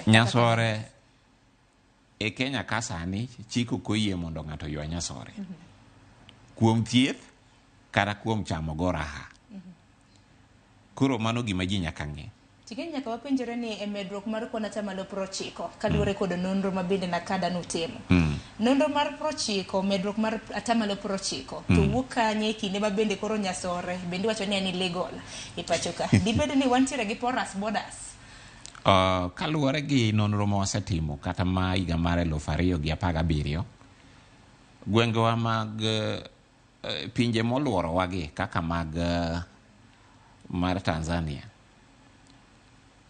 Nyasore e Kenya ka sani chik ok oyie mondo ng'ato oywa nyasore kuom thieth kata kuom chamo go raha. Koro mano gima ji nyaka ng'e. Tikeni nyaka wapenjore ni e medruok mar kwan atamalo 90 kaluwore kod nonro ma bende NACADA notimo. Nonro mar 90, medruok mar atamalo 90 to wuok kanye e kinde ma bende koro nyasore bende iwacho ni en illegal e pacho ka. Dibed ni wantiere gi porous borders? Kaluwore gi nonro ma wasetimo kata ma higa mar 2017, gwengewa mag pinje moluorowagi kaka mag mar Tanzania,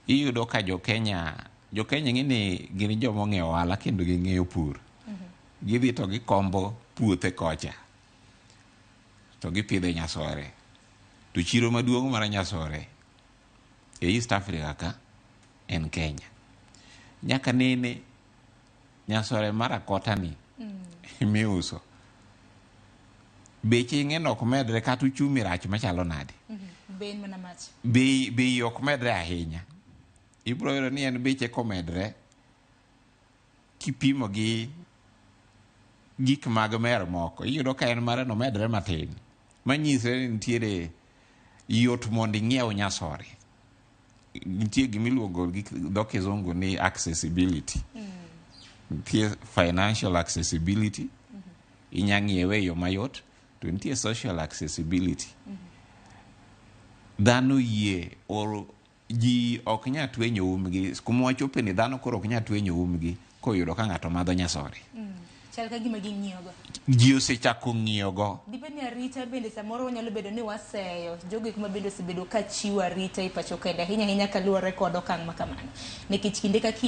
iyudo ka jo-Kenya jo-Kenya ing'e ni gin joma ong'eyo ohala kendo ging'eyo pur. Gidhi to gikombo puothe kocha to gipidhe nyasore. To chiro maduong' mar nyasore e East Africa ka en Kenya. Nyaka nene nyasore mar akota ni miuso beche ing'e ni ok medre kata uchumi rach machalo nade. Bei en mana mach. Bei bei ok medre ahinya. Ibiro yudo ni en beche komedre kipimo gi gik mag mer moko iyudo ka en mare no medre matin manyisre ni nitiere yot mondo ing'iew nyasore. Nitie gimiluongo gi dho kizungu ni accessibility. Nitie financial accessibility, inya ng'iewe e yo mayot, to nitie social accessibility. Dhano yie or ji ok nya twenyo umgi kuma wachope ni dhano koro ok nya twenyo umgi koyudo ka ng'ato madho nyasore. Chal ka gima ging'iyogo. Ji osechako ng'iyogo. Dibed ni arita bende samoro wanyalo bedo ni waseyo jogo eko ma bende osebedo ka chiwo arita e pacho kende ahinya ahinya kaluwore kod okang' ma kamano. Nikech kinde ka kinde